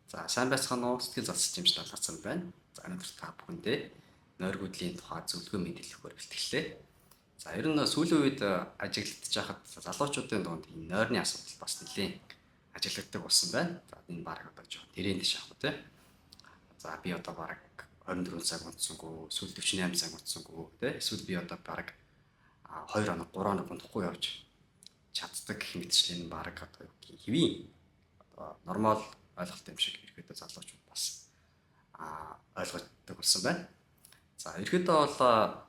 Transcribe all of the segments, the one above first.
За сайн байцгаана уу? Сэтгэл зүйн чимж талаацсан байна. За өнөөдөр та бүхэндээ нойргүйдлийн тухай зөвлөгөө мэдээлэл өгөхөөр бэлтгэлээ. За ер нь сүүлийн үед ажиглагдаж байхад залуучуудын дунд энэ нойрны асуудал бас нэлээд ажиглагддаг болсон байна. За энэ баг одоо жоохон тренд шахах уу те. За би одоо бараг 24 цаг унтсангүй, эсвэл 48 цаг унтсангүй те. Эсвэл би одоо бараг 2 хоног, 3 хоног унтахгүй явж чаддаг гэх мэтчлэн бараг одоо юу гэх хэвийн одоо нормал ойлголт юм шиг ерөөдөө залуучууд бас ойлгодог болсон байна. За ерөөдөө бол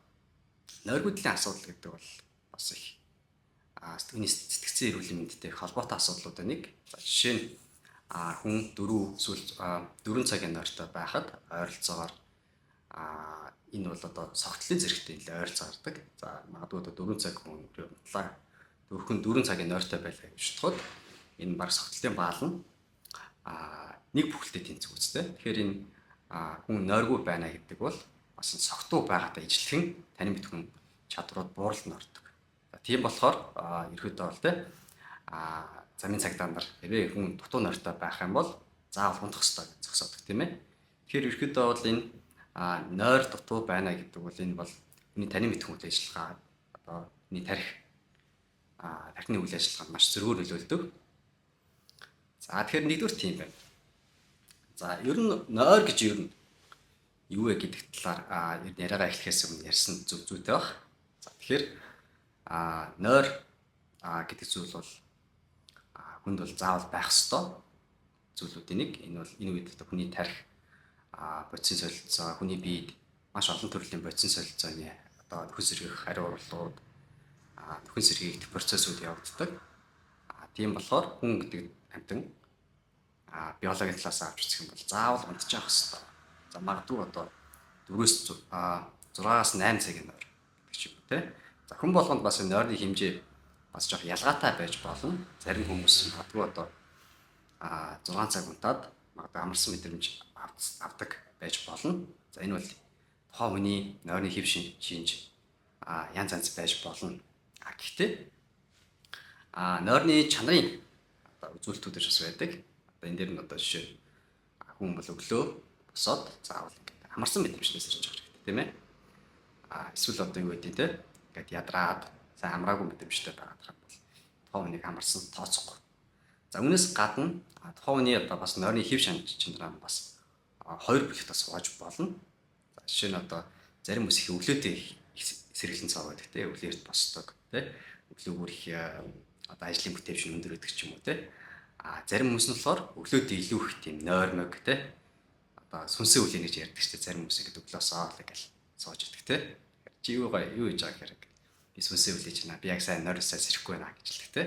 нойргүйдлийн асуудал гэдэг бол бас их сэтгэний сэтгцэн эрүүл мэндтэй холбоотой асуудлуудын нэг. За жишээ нь хүн 4 эсвэл 4 цагийн нойртой байхад ойролцоогоор энэ бол одоо согтлын зэрэгтэй нэлээ ойролцоо гардаг. За магадгүй одоо 4 цаг хүн унтлаа. Дөрвөн 4 цагийн нойртой байлаа гэж бодоход энэ баг согтлын баал нь нэг бүхэлдээ тэнцэх үстэй. Тэгэхээр энэ хүн нойргүй байна гэдэг бол бас согтуу байгаатай ижилхэн танин мэдхүн чадрууд бууралд ордог. За тийм болохоор ерөөдөө бол те замын цагдаа нар хэрвээ хүн дутуу нойртой байх юм бол заавал унтах ёстой гэж зогсоодог тийм ээ. Тэгэхээр ерөөдөө бол энэ нойр дутуу байна гэдэг бол энэ бол хүний танин мэдхүн үйл ажиллагаа одоо хүний тарих тархины үйл ажиллагаанд маш зөрүүр нөлөөлдөг. За тэгэхээр нэгдүгээр тийм байна. За ер нь нойр гэж ер нь юу вэ гэдэг талаар ер нь яриагаа эхлэхээс өмнө ярьсан зөв зүйтэй баг. За тэгэхээр нойр гэдэг зүйл бол хүнд бол заавал байх ёстой зүйлүүдийн нэг. Энэ бол энэ үед одоо хүний тарих бодисын солилцоо, хүний биед маш олон төрлийн бодисын солилцооны одоо нөхөн сэргээх хариу урвалууд, нөхөн сэргээгдэх процессууд явагддаг. Тийм болохоор хүн гэдэг амьтан биологийн талаас авч үзэх юм бол заавал унтчих хэрэгтэй. За магадгүй одоо 4-өөс 6-аас 8 цагийн нойр гэдэг ч юм уу те. За хүн болгонд бас энэ нойрны хэмжээ бас жоох ялгаатай байж болно. Зарим хүмүүс магадгүй одоо 6 цаг унтаад магадгүй амарсан мэдрэмж авдаг байж болно. За энэ бол тухайн хүний нойрны хэв шинж янз янз байж болно. Гэхдээ нойрны чанарын одоо үзүүлэлтүүд бас байдаг. Одоо энэ дээр нь одоо жишээ хүн бол өглөө босоод заавал ингээд амарсан мэдрэмжнээс ирж байгаа хэрэгтэй тийм ээ. Эсвэл одоо юу гэдэг те ингээд ядраад сайн амраагүй мэдрэмжтэй байгаад байгаа бол тухайн хүнийг амарсан тооцохгүй. За үүнээс гадна тухайн хүний одоо бас нойрны хэв шинж чанараа бас хоёр бүлэгт бас хувааж болно. За жишээ нь одоо зарим хүмүүс их өглөөтэй сэргэлэн цаа байдаг те өглөө эрт босдог те өглөөгөр их одоо ажлын бүтээмж нь өндөр байдаг ч юм уу те. Зарим хүмүүс нь болохоор өглөөдөө илүү их тийм нойрмог те одоо сүнсэн үлээ гэж ярьдаг ч те зарим хүмүүс ингэж өглөөсөө л ингээл сууж идэг те. Чи юу юу хийж байгаа гэхээр би сүнсэн үлээж байна. Би яг сайн нойросоо сэрэхгүй байна гэж хэлдэг те.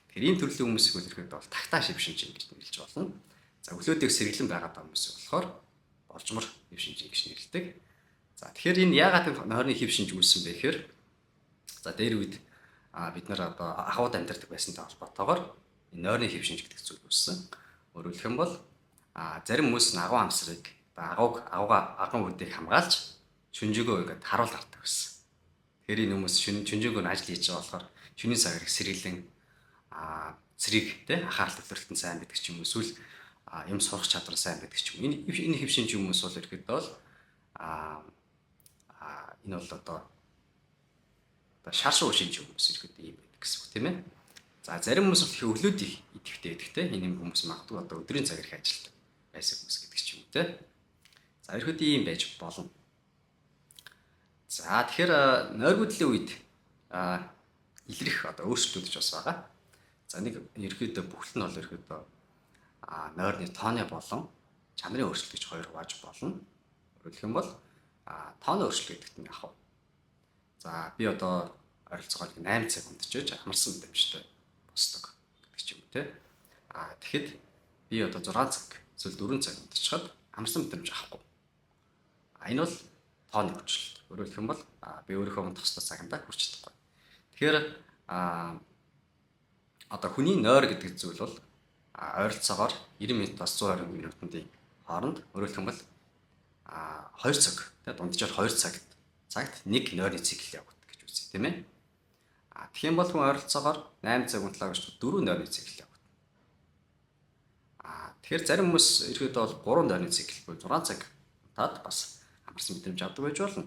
Тэгэхээр ийм төрлийн хүмүүсийг бол ихэд бол тагтаа шив шинж гэж нэрлэж болно. За өглөөдөө сэргэлэн байгаа хүмүүсийг болохоор болжмор хэв шинж гэж нэрлэдэг. За тэгэхээр энэ яагаад нойрны хэв шинж үүссэн бэ гэхээр за дээр үед бид нар одоо ахуйд амьдардаг байсантай холбоотойгоор энэ нойрны хэв шинж гэдэг зүйл үүссэн. Өөрөөр хэлэх юм бол зарим хүмүүс нь агуу амсрыг одоо агууг агууга аган үдийг хамгаалж шүнжээгөө ингээд харуул гардаг байсан. Тэгэхээр энэ хүмүүс шүнжээгөө нь ажил хийж байгаа болохоор шөнийн цагаар их сэргэлэн цэрэг те анхаарал төвлөрөлт нь сайн байдаг ч юм уу эсвэл юм сурах чадвар сайн байдаг ч юм. Энэ хэв шинж хүмүүс бол ерөөдөө бол энэ бол одоо шар шуу шинж хүмүүс ерөөдөө ийм байдаг гэсэн үг тийм ээ. За зарим хүмүүс бол их өглөөд их идэвхтэй байдаг те. Энэ хүмүүс магадгүй одоо өдрийн цагаар их ажилтдаг байсан хүмүүс гэдэг ч юм уу те. За ерөөдөө ийм байж болно. За тэгэхээр нойргүйдлийн үед илрэх одоо өөрчлөлтүүд ч бас байгаа. За нэг ерөөдөө бүхэл нь бол ерөөдөө нойрны тооны болон чанарын өөрчлөлт гэж хоёр хувааж болно. Өөрөөр хэлэх юм бол тооны өөрчлөлт гэдэгт нь яг вэ. За би одоо ойролцоогоор 8 цаг унтчихж амарсан мэдрэмжтэй босдог гэдэг ч юм уу те. Тэгэхэд би одоо 6 цаг эсвэл 4 цаг унтчихад амарсан мэдрэмж авахгүй. Энэ бол тооны өөрчлөлт. Өөрөөр хэлэх юм бол би өөрийнхөө унтах ёстой цагтаа хүрч чадахгүй. Тэгэхээр одоо хүний нойр гэдэг зүйл бол ойролцоогоор 90 минутаас 120 минутын хооронд өөрөөр хэлэх юм бол 2 цаг тэ дунджаар 2 цагт нэг нойрны цикл явагддаг гэж үзье тийм ээ. Тэгэх юм бол хүн ойролцоогоор 8 цаг унтлаа гэж 4 нойрны цикл явагдана. Тэгэхээр зарим хүмүүс ерөөдөө бол 3 нойрны цикл буюу 6 цаг унтаад бас амарсан мэдрэмж авдаг байж болно.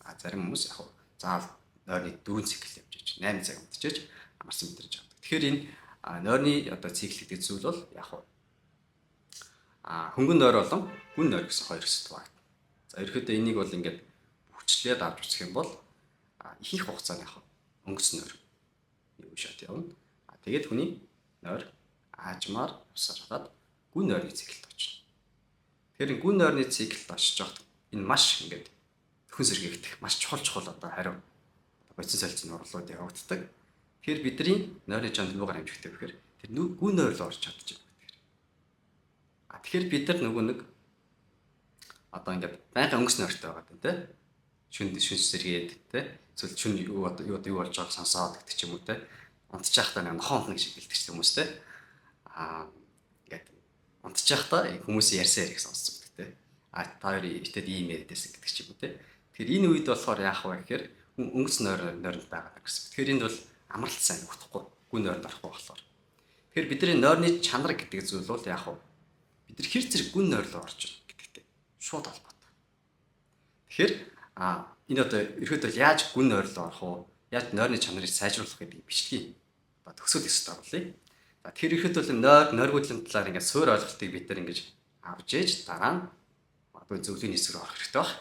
А зарим хүмүүс яг заавал нойрны 4 цикл явж иж 8 цаг унтчихэж амарсан мэдрэмж авдаг. Тэгэхээр энэ нойрны одоо цикл гэдэг зүйл бол яг хөнгөн нойр болон гүн нойр гэсэн хоёр хэсэгт хуваагдана. За ерөөдөө энийг бол ингээд хүчлээд авч үзэх юм бол ихэнх хугацаанд яг өнгөц нойр нэг шат явна. Тэгээд хүний нойр аажмаар явсаар хагаад гүн нойрны циклд очно. Тэгэхээр гүн нойрны циклд очиж байхад энэ маш ингээд төхөн сэргээгдэх маш чухал чухал одоо хариу бодис солилцооны урлууд явагддаг. Тэгэхээр бидний нойрны чанар юугаар хэмжигтэй вэ гэхээр тэр гүн нойр руу орж чадчих. Тэгэхээр бид нар нөгөө нэг одоо ингээд байнга өнгөс нойртой байгаа юм те. Шүн шүн сэргээд те. Эсвэл шүн юу одоо юу юу болж байгааг сонсоод гэдэг ч юм уу те. Унтчих байхдаа нэг нохон унтна гэж хэлдэг ч хүмүүс те. Ингээд унтчих байхдаа хүмүүсийн ярьсан яриг сонссон гэдэг те. Та хоёр итэд ийм яриадсэн гэдэг ч юм уу те. Тэгэхээр энэ үед болохоор яах вэ гэхээр хүн өнгөс нойр нойронд байгаа гэсэн. Тэгэхээр энд бол амралт сайн өгөхгүй гүн нойронд орохгүй болохоор. Тэгэхээр бидний нойрны чанар гэдэг зүйл бол яах вэ? Бид нар хэр зэрэг гүн нойр руу орж ирнэ гэдэгтэй шууд холбоотой. Тэгэхээр энэ одоо ерөөдөө яаж гүн нойр руу орох уу? Яаж нойрны чанарыг сайжруулах гэдэг бичлэгийг одоо төсөөл ёстой болъё. За тэгэхээр ерөөдөө бол нойр нойргүйдлийн талаар ингээд суур ойлголтыг бид нар ингэж авч ээж дараа нь магадгүй зөвлөгөөний хэсэг рүү орох хэрэгтэй баг.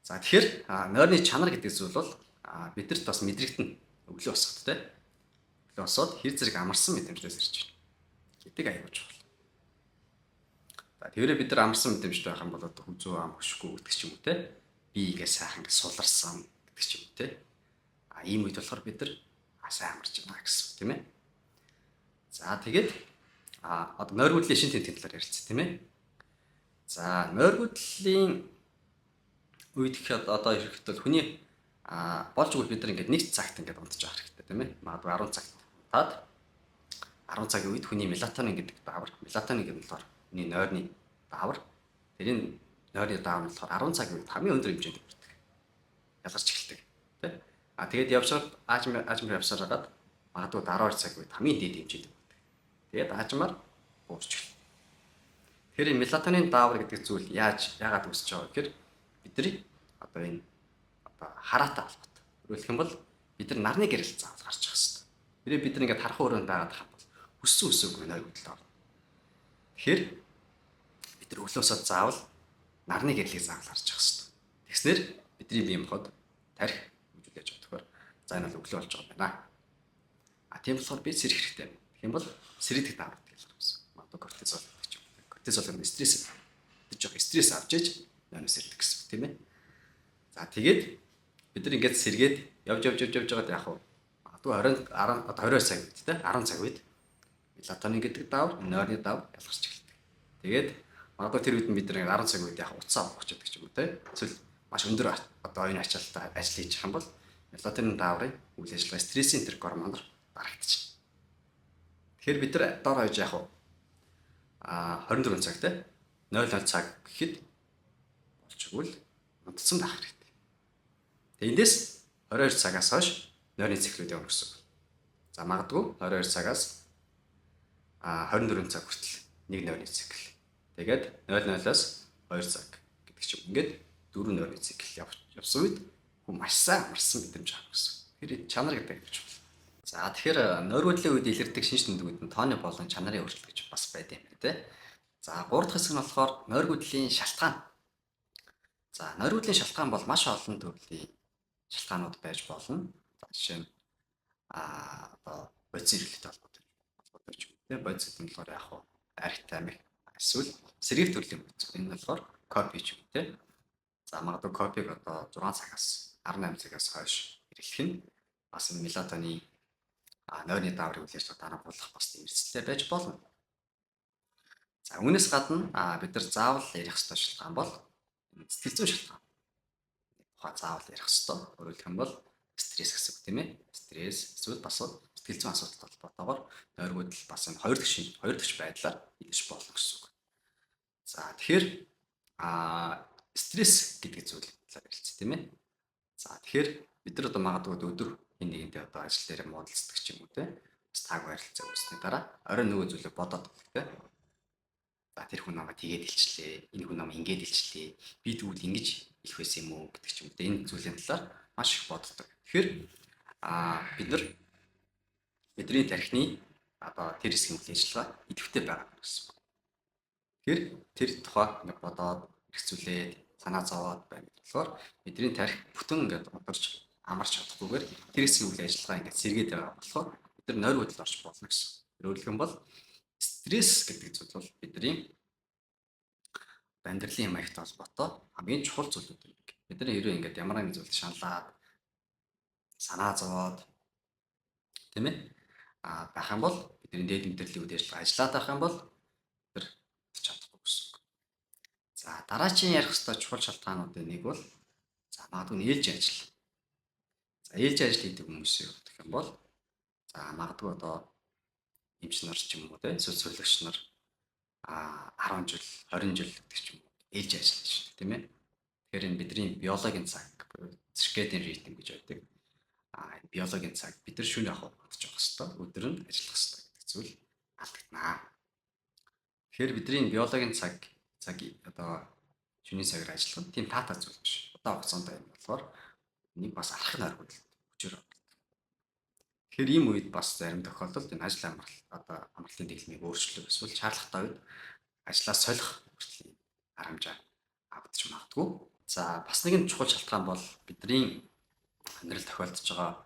За тэгэхээр нойрны чанар гэдэг зүйл бол бидэрт бас мэдрэгдэнэ өглөө босоход те. Өглөө босоод хэр зэрэг амарсан мэдрэмжлээс ирж байна гэдэг аюул чухал. За тэрээр бид нар амарсан мэдрэмжтэй байх юм бол одоо хүзүү ам хөшгүй гэдэг ч юм уу те. Би ингээ сайхан ингээ суларсан гэдэг ч юм уу те. Ийм үед болохоор бид нар сайн амарч байна гэсэн тийм ээ. За тэгээд одоо нойргүйдлийн шин тэмдэг талаар ярилцсан тийм ээ. За нойргүйдлийн үед гэхэд одоо ирэхэд бол хүний болж өгвөл бид нар ингээд нэг цагт ингээд унтж явах хэрэгтэй тийм ээ. Магадгүй 10 цагт унтаад 10 цагийн үед хүний мелатонин гэдэг даавар, мелатонин гэдэг нь болохоор хүний нойрны даавар. Тэрийн нойрны даавар нь болохоор 10 цагийн үед хамгийн өндөр хэмжээнд хүрдэг. Ялгарч эхэлдэг тийм. Тэгээд явсаар аажмаар явсаар хагаад магадгүй 12 цаг үед хамгийн дээд хэмжээнд хүрдэг. Тэгээд аажмаар буурч эхэлнэ. Тэгэхээр энэ мелатонин даавар гэдэг зүйл яаж яагаад үүсэж байгаа гэхээр бидний одоо энэ одоо хараатай холбоотой. Өөрөлдөх юм бол бид нар нарны гэрэл заавал гарч явах хэрэгтэй. Тэрээ бид нар ингээд харах өрөөнд байгаад хам бол хүссэн үсээгүй нойр хөдлөлд орно. Тэгэхээр бид нар өглөөсөө заавал нарны гэрлийг заавал харж явах хэрэгтэй. Тэгснээр бидний бие махбод тарих хөгжүүлж явах тохиор за энэ бол өглөө болж байгаа юм байна. Тийм болохоор би сэрэх хэрэгтэй юм. Тэгэх юм бол сэрэгдэх дааврууд ялгарх гэсэн. Магадгүй кортизол гэдэг ч юм уу. Кортизол нь стресс. Тэр жоох стресс авч иж нойноос сэрдэг гэсэн тийм ээ. За тэгээд бид нар ингээд сэргээд явж явж явж явж байгаад яах вэ? Магадгүй 20 10 одоо 22 цаг үед те 10 цаг үед мелатонин гэдэг даавар, нойрны даавар ялгарч эхэлдэг. Тэгээд магадгүй тэр үед нь бид нар 10 цаг үед яг утсаа авах гэдэг ч юм уу те. Эсвэл маш өндөр одоо оюун ачаалттай ажил хийж юм бол мелатонин дааврын үйл ажиллагаа стрессийн тэр гормоноор дарагдчихна. Тэгэхээр бид нар дор хаяж яг 24 цаг те 00 цаг гэхэд болж игэл унтсан байх хэрэгтэй. Тэгээ эндээс 22 цагаас хойш нойрны циклүүд явна гэсэн үг. За магадгүй 22 цагаас 24 цаг хүртэл нэг нойрны цикл. Тэгээд 00-аас 2 цаг гэдэг ч юм. Ингээд 4 нойрны цикл явсан үед хүн маш сайн амарсан мэдрэмж авах гэсэн. Тэр чанар гэдэг гэж байна. За тэгэхээр нойргүйдлийн үед илэрдэг шинж тэмдгүүд нь тооны болон чанарын өөрчлөлт гэж бас байд юм байна те. За 3 дахь хэсэг нь болохоор нойргүйдлийн шалтгаан. За нойргүйдлийн шалтгаан бол маш олон төрлийн шалтгаанууд байж болно. За жишээ нь одоо бодис эргэлттэй холбоотой ч юм те. Бодис гэдэг нь болохоор яг хуу архит амих эсвэл сэргээх төрлийн бодис. Энэ нь болохоор кофе ч юм те. За магадгүй кофег одоо 6 цагаас 18 цагаас хойш эргэлэх нь бас энэ мелатонин нойрны дааврын үйл ажиллагаа дараа болох бас тийм эрсдэлтэй байж болно. За үүнээс гадна бид нар заавал ярих ёстой шалтгаан бол сэтгэл зүйн шалтгаан. Тухай заавал ярих ёстой. Өөрөөр хэлэх юм бол стресс гэсэн үг тийм ээ. Стресс эсвэл бас сэтгэл зүйн асуудалтай холбоотойгоор нойргүйдэл бас энэ хоёр дахь шин хоёр дахь байдлаар илэрч болно гэсэн үг. За тэгэхээр стресс гэдэг зүйл талаар ярилцсан тийм ээ. За тэгэхээр бид нар одоо магадгүй өдөр энэ нэгэнтээ одоо ажил дээр муудалцдаг ч юм уу те. таагүй харилцаа үүснэ дараа орой нөгөө зүйлээ бодоод байдаг те. За тэр хүн намайг тэгээд илчлээ. Энэ хүн намайг ингэж илчлээ. Би тэгвэл ингэж илэх байсан юм уу гэдэг ч юм уу. Энэ зүйлийн талаар маш их боддог. Тэгэхээр бид нар бидний тархины одоо тэр хэсгийн үйл ажиллагаа идэвхтэй байгаа гэсэн үг. Тэгэхээр тэр тухай нэг бодоод хэрэгцүүлээд санаа зовоод байна болохоор бидний тархи бүтэн ингээд унтарч амарч чадахгүйгээр тэр хэсгийн үйл ажиллагаа ингээд сэргээд байгаа болохоор бид нар нойр хөдөлд орж болно гэсэн. Өөрөлдөх юм бол стресс гэдэг зүйл бол бидний амьдралын маягтай холбоотой хамгийн чухал зүйлүүд юм. Бид нар хэрвээ ингээд ямар нэгэн зүйлд шаналаад санаа зовоод тийм ээ байх юм бол бидний дээд мэдрэлийн үйл ажиллагаа ажиллаад байх юм бол бид нар чадахгүй гэсэн үг. За дараачийн ярих ёстой чухал шалтгаануудын нэг бол за магадгүй ээлжийн ажил. За ээлжийн ажил хийдэг хүмүүсийн хувьд гэх юм бол за магадгүй одоо эмч нар ч юм уу те эсвэл сувилагч нар 10 жил 20 жил гэдэг ч юм уу ээлжийн ажил хийж байна тийм ээ. Тэгэхээр энэ бидний биологийн цаг буюу circadian rhythm гэж байдаг. Энэ биологийн цаг бид нар шөнө явах унтж явах хэвээр өдөр нь ажиллах хэвээр гэдэг зүйл алдагданаа. Тэгэхээр бидний биологийн цаг одоо шөнийн цагаар ажиллах нь тийм таатай зүйл биш. Удаан хугацаанд юм болохоор энийг бас алхах нойр хөдөлт хүчээр ордог. Тэгэхээр ийм үед бас зарим тохиолдолд энэ ажил амралт одоо амралтын дэглэмийг өөрчлөх эсвэл шаардлагатай үед ажлаа солих хүртэл арга хэмжээ авдаж магадгүй. За бас нэгэн чухал шалтгаан бол бидний амьдрал тохиолдож байгаа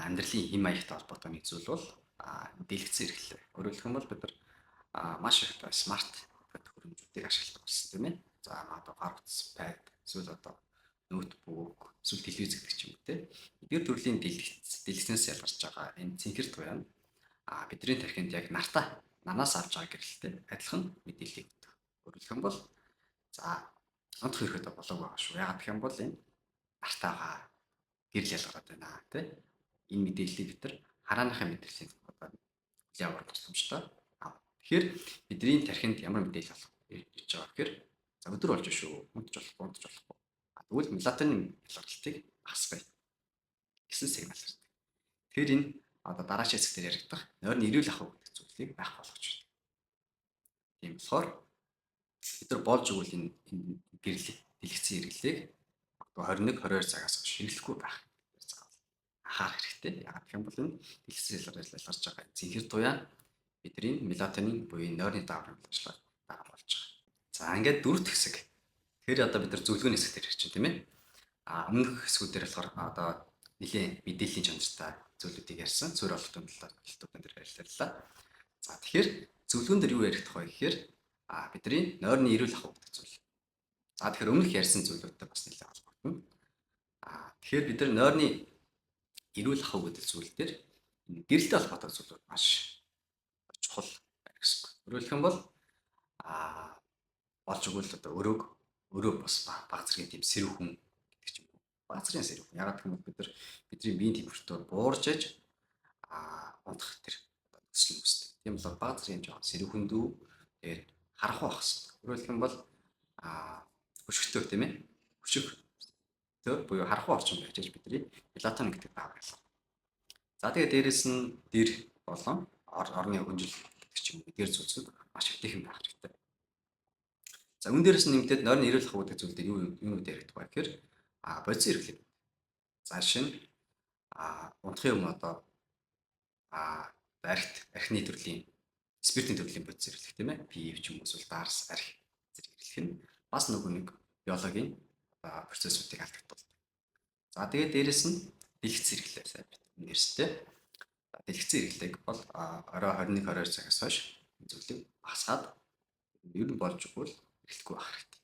амьдралын хэм маягтай холбоотой нэг зүйл бол дэлгэцэн хэрэглээ. Өөрөөр хэлэх юм бол бид нар маш их смарт төхөөрөмжүүдийг ашигладаг болсон тийм ээ. За магадгүй гар утас, pad, эсвэл одоо ноутбук, эсвэл телевиз гэдэг ч юм уу те. Эдгээр төрлийн дэлгэцнээс ялгарч байгаа энэ цэнхэр туяа нь бидний тархинд яг нартаа нанаас авч байгаа гэрэлтэй адилхан мэдээллийг өгдөг. Өөрөөр хэлэх юм бол за унтах ерөөдөө болоог байгаа шүү. Яагаад гэх юм бол энэ нартаагаа гэрэл ялгараад байна тий. Энэ мэдээллийг бид нар харааныхаа мэдрэлийн одоо хүлээн авах тусламжтай. Тэгэхээр бидний тархинд ямар мэдээлэл олох ирж байгаа гэхээр за өдөр болж шүү. Унтж болохгүй, унтж болохгүй. Тэгвэл мелатонин ялгаралтыг багасгая гэсэн сигнал ирдэг. Тэгэхээр энэ одоо дараачийн хэсэг дээр яригдах нойрны эрүүл ахуй гэдэг зүйлийг байхгүй болгож байна. Тийм болохоор бид нар болж өгвөл энэ гэрэл дэлгэцэн хэрэглээг 21 22 цагаас хойш хэрэглэхгүй байх заавал анхаарах хэрэгтэй. Яагаад гэх юм бол энэ дэлгэцэн ялгарч байгаа цэнхэр туяа бидний мелатонин буюу нойрны дааврын үйл ажиллагааг дагаа болж байгаа. За ингээд дөрөвт хэсэг. Тэгэхээр одоо бид нар зөвлөгөөний хэсэг дээр ирж байна тийм ээ. Өмнөх хэсгүүдээр болохоор одоо нэлээд мэдээллийн чанартай зүйлүүдийг ярьсан. Суурь ололтын талаар ололтуудын дээр ярьлаа. За тэгэхээр зөвлөгөөн дээр юу яригдах вэ гэхээр бидний нойрны эрүүл ахуй гэдэг зүйл. За тэгэхээр өмнөх ярьсан зүйлүүдтэй бас нэлээд холбогдно. Тэгэхээр бид нар нойрны эрүүл ахуй гэдэг зүйл дээр гэрэлтэй холбоотой зүйлүүд маш чухал байх гэсэн үг. Өөрөөр хэлэх юм бол болж өгвөл одоо өрөө бас баг зэргийн тийм сэрүүхэн гэдэг ч юм уу. Баг зэргийн сэрүүхэн. Яагаад гэх юм бол бид нар бидний биеийн температур буурж аж унтах тэр нөхцөл нь үүсдэг. Тийм болохоор баг зэргийн жоохон сэрүүхэн дүү тэгээд харанхуй байх хэрэгтэй. Өөрөөр хэлэх юм бол өшөгтэй тийм ээ. Өшөгтэй буюу харанхуй орчин байж аж бидний мелатонин гэдэг даавар ялгарна. За тэгээд дээрэс нь дэр болон орны хөнжил гэдэг ч юм уу эдгээр зүйлсүүд маш эвтэйхэн байх хэрэгтэй. За үүн дээрээс нь нэмэгдээд нойрны эрүүл ахуй гэдэг зүйл дээр юу юунууд яригдах вэ гэхээр бодисын хэрэглээ. За жишээ нь унтахын өмнө одоо архины төрлийн спиртийн төрлийн бодис хэрэглэх тийм ээ. Пив ч юм уу эсвэл дарс архи зэрэг хэрэглэх нь бас нөгөө нэг биологийн процессуудыг алдагдуулдаг. За тэгээд дээрэс нь дэлгэц хэрэглээ сайн бит. Нэрстэй. Дэлгэцэн хэрэглээг бол орой 21 22 цагаас хойш зүйлийг багасгаад ер нь болж өгвөл хэрэглэхгүй байх хэрэгтэй.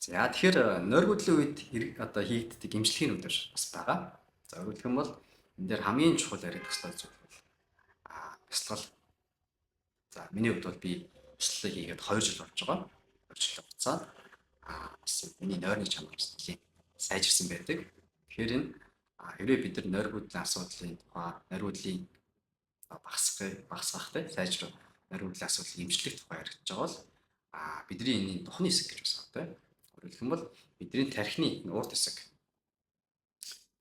За тэгэхээр нойргүйдлийн үед одоо хийгддэг эмчилгээнүүд бас байгаа. За өөрөөр хэлэх юм бол энэ дээр хамгийн чухал яригдах ёстой зүйл бол бясалгал. За миний хувьд бол би бясалгалыг хийгээд 2 жил болж байгаа. 2 жилийн хугацаанд бас миний нойрны чанар бас нэлээд сайжирсан байдаг. Тэгэхээр энэ хэрвээ бид нар нойргүйдлийн асуудлын тухай, нойргүйдлийн багасгах те сайжрах нойргүйдлийн асуудлыг эмчлэх тухай яригдж байгаа бол бидний энэ духны хэсэг гэж бас байна те. Өөрөөр хэлэх юм бол бидний тархины урд хэсэг.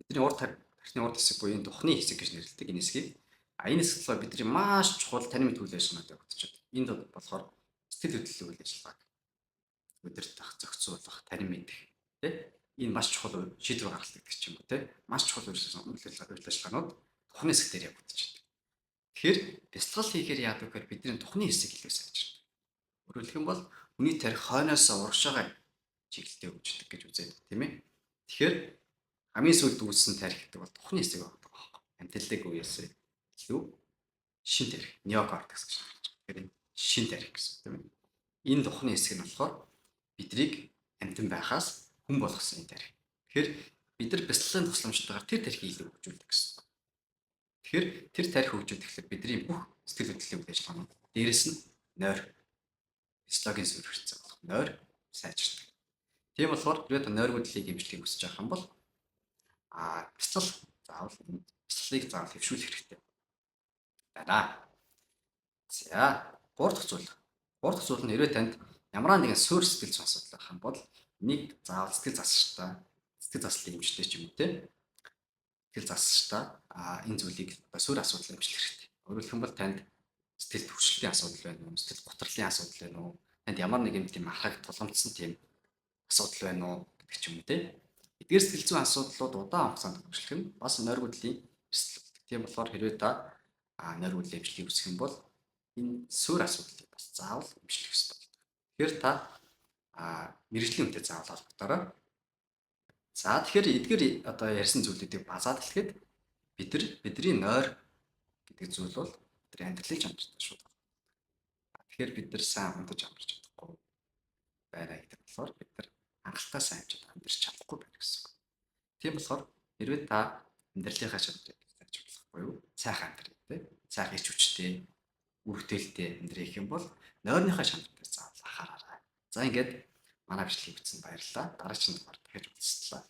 Бидний урд тархины урд хэсэг буюу энэ духны хэсэг гэж нэрлэдэг энэ хэсгийг А энэ хэсэг болохоор бидний маш чухал танин мэдэх үйл ажиллагаанууд явагдчихад. Энд болохоор сэтгэл хөдлөлийн үйл ажиллагааг удирдах, зохицуулах, танин мэдэх тий энэ маш чухал шийдвэр гаргалт гэдэг ч юм уу тий маш чухал үйл ажиллагаанууд тухны хэсэг дээр явагдчихад. Тэгэхээр бясалгал хийхээр яадаг гэхээр бидний тухны хэсэг илүү сайжирдаг. Өөрөөр хэлэх юм бол хүний тарих хойноос урагшаага чиглэлтэй хөгждөг гэж үзээд, тийм ээ. Тэгэхээр хамгийн сүүлд үүссэн тарих гэдэг бол тухны хэсэг байдаг байхгүй. Амьталдаг үеэс илүү шин тарих, неокортекс гэж байна. Тэгэхээр энэ шин тарих гэсэн, тийм ээ. Энэ тухны хэсэг нь болохоор бидрийг амьтан байхаас хүн болгосон энэ тарих. Тэгэхээр бид нар бясалгалын тусламжтайгаар тэр тарихыг илүү хөгжүүлдэг гэсэн. Тэгэхээр тэр тарих хөгжүүлэхээр бидний бүх сэтгэл хөдлөлийн үйл ажиллагаанууд, дээрэс нь нойр, физиологийн суурь хэрэгцээ болох нойр сайжирдаг. Тийм болохоор хэрвээ та нойргүйдлийг эмчлэхийг хүсэж байгаа юм бол бясалгал заавал, бясалгалыг заавал хэвшүүлэх хэрэгтэй байна. За, гурав дахь зүйл. Гурав дахь зүйл нь хэрвээ танд ямар нэгэн суурь сэтгэл зүйн асуудал байх юм бол нэг заавал сэтгэл засагчтай, сэтгэл заслын эмчтэй ч юм уу те. Сэтгэл засагчтай энэ зүйлийг одоо суурь асуудал эмчлэх хэрэгтэй. Өөрөөр хэлэх юм бол танд сэтгэл түгшлийн асуудал байна уу, сэтгэл гутралын асуудал байна уу, танд ямар нэгэн тийм архаг тулгамдсан тийм асуудал байна уу гэдэг ч юм уу те. Эдгээр сэтгэл зүйн асуудлууд удаан хугацаанд хөгжлөх нь бас нойргүйдлийн эрсдэл болдог. Тийм болохоор хэрвээ та нойргүйдлийн эмчилгээг хүсэх юм бол энэ суурь асуудлыг бас заавал эмчлэх ёстой болдог. Тэгэхээр та мэргэжлийн хүнтэй заавал холбогдоорой. За, тэгэхээр эдгээр одоо ярьсан зүйлүүдийг базаад хэлэхэд бид нар бидний нойр гэдэг зүйл бол бидний амьдралын чанартай шууд. Тэгэхээр бид нар сайн унтаж амарч чадахгүй байна гэдэг болохоор бид нар хангалттай сайн амжид амьдарч чадахгүй байна гэсэн үг. Тийм болохоор хэрвээ та амьдралынхаа чанарыг сайжруулах буюу сайхан амьдрах, тий, сайхан эрч хүчтэй, үр бүтээлтэй амьдрах юм бол нойрныхаа чанар дээр заавал анхаараарай. За, ингээд манай бичлэгийг үзсэн баярлалаа. Дараагийн дугаар дахиж уулзлаа.